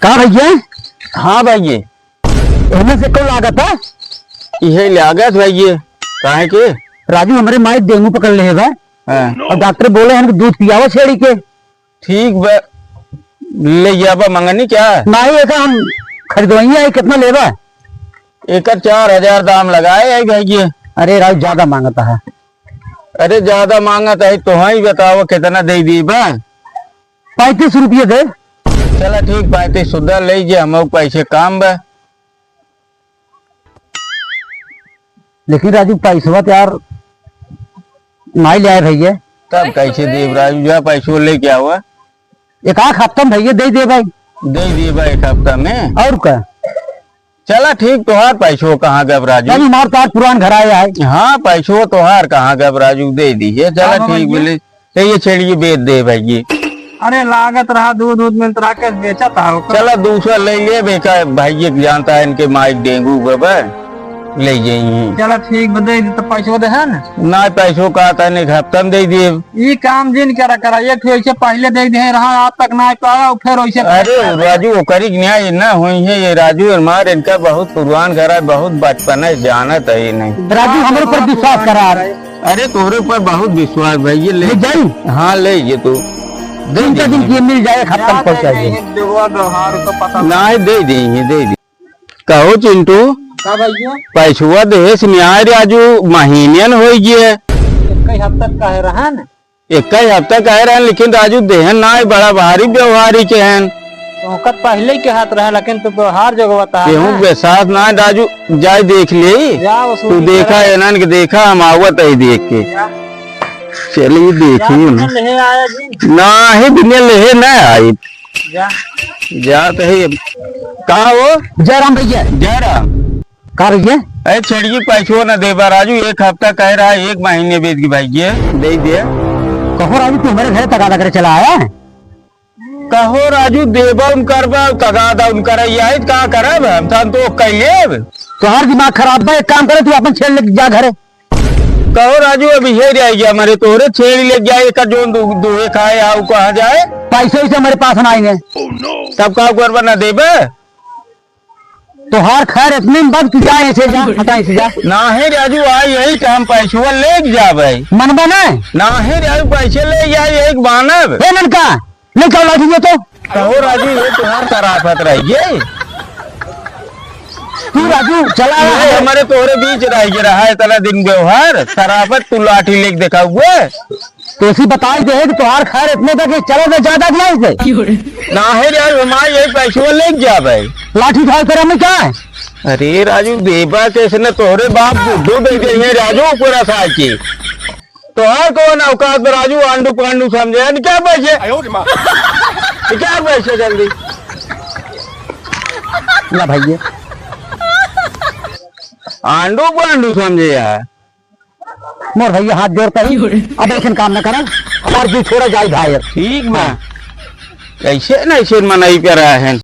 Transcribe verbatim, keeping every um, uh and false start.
का भइया? हाँ भइया। एहमे से कौन लागत है? इहे लागत भइया। काहे के? राजू, हमरे माई डेंगू पकड़ ले बा। हाँ। और डॉक्टर बोले हैं कि दूध पियावा छेड़ी के। ठीक बा, ले जाबा मंगनी क्या? नहीं, एका हम खरीदवइया है, कितना लेबा? एकर चार हजार दाम लगाए है भइया। अरे राजू, ज्यादा मांगता है। अरे ज्यादा मांगत है तो हाँ ही बताओ कितना दे दीबा? पैंतीस रुपये दे। चला ठीक, पैंतीस सुधा ले जे, हम पैसे काम बा। लेकिन राजू, पैसवा तो यार नाई ले आए भइया। तब कैसे देब राजू, जा पैसो लेके आवा। एक आध हफ्ता में भइया दे दे भाई। दे दे भाई एक हफ्ता में। और का? चला ठीक, तोहार पैसो कहाँ गब राजू? अभी मार तार पुरान घर आया है। हाँ, पैसो तोहार कहाँ गब राजू, दे दी है। चला हाँ, ठीक भइया। बोले, तो ये छेड़िए बेच दे भाई ये। अरे लागत रहा दूध दूध मिलत रहा, कैसे बेचा था ओकर? चला दूसरा ले ले बेका भाई, ये जानता है इनके माइक डेंगू बबा, ले जाइए। चला ठीक बा, दे दे तो पैसो दे है ना? ना पैसो का था, एक हफ्ता में दे दिए। ई काम जिन करा करा, एक ठो ऐसे पहले दे दे रहा, आज तक ना पाया, फिर वैसे अरे राजू, ओकरी के न्याय ना होई है ये राजू, हमार इनका बहुत पुरान घर है, बहुत बचपन है, जानत है ये नहीं। राजू, हमरे ऊपर विश्वास करा। अरे तोहरे ऊपर बहुत विश्वास भाई, ये ले ले जाई? हाँ ले ये तू। दे तीन चार दिन दे। की मिल जाए, खत्म पहुंचा दे। नहीं दे दे, ये दे दे। कहो चिंटू, का भइया? पैसवा देहे से न्याय राजू, महीने न होई गए। एक ही हफ्ता का है रहा ना? एक ही हफ्ता कहे रहन, लेकिन राजू देहन ना, बड़ा भारी व्यवहारी के हन। तो ओकर पहले ही के हाथ रहे, लेकिन तो व्यवहार जो बता केहू ना। के साथ ना राजू, जाए देख ले। जा, वसूली तू देखा करा। एनन के देखा, हम आवत है देख के। जा। चलिए देखिए जा, ना। बिना लेहे आया जी। ना ही बिना लेहे ना आई। जा। जा तो ही। का हो? जयराम भइया। जयराम। का भइया? ए, छेड़िए पैसो न देबा राजू, एक हफ्ता कह रहा है, एक महीने बीत गई भाई, ये दे दे। कहो राजू, तू हमारे घर तगादा करे चला आया है? कहो राजू, देबा उन करबा, तगादा उन करे, यही का करब हम, तन तो कह लेब। तोहार दिमाग खराब बा, एक काम करे, तू अपन छेड़ ले जा घरे। कहो राजू, अब यही रह गया हमारे, तोहरे छेड़ ले गया, एक जोन दु-, दुहे खाए, आओ कहाँ जाए? पैसे वैसे हमारे पास ना आएंगे। तब का करबा, ना देबे? तोहार खैर इतने में बस, तू जा ऐसे जा, हटा ऐसे जा। नाहीं राजू, आ यही टाइम पैसवा लेके जाबे। मनबा ना? नाहीं राजू, पैसे ले जा, यही बानब। ए ननका, ले जाओ लाठी ये तो। कहो राजू, ये तोहार शराफत रही ये। तू राजू, चला ये हमारे तोहरे बीच रह गया रहा है, इतना दिन व्यवहार, शराफत तू लाठी लेके देखा हुआ। तो इसी बताई दे कि तोहार खैर इतने तक चलो तो ज्यादा गिलाई से। नाहीं रे, हमारे यही पैसवा लेके जाबे। लाठी उठाओ तेरा में क्या है? अरे राजू, देबा कैसे न तोहरे बाप बुद्धू दे दे ये राजू पूरा साल की। तोहार कौन औकात बा राजू, आंडू पांडू समझे? यानी क्या पैसे? आयो रे माँ। ये क्या पैसे जल्दी? ला भाई ये। आंडू पांडू समझे यार। मोर भइया हाथ जोड़ता ही, अब ऐसन काम न करन, हमार जी छोड़ा जाए भाई। ठीक बा। हाँ। ऐसे न ऐसे मनई पे रहे हैं।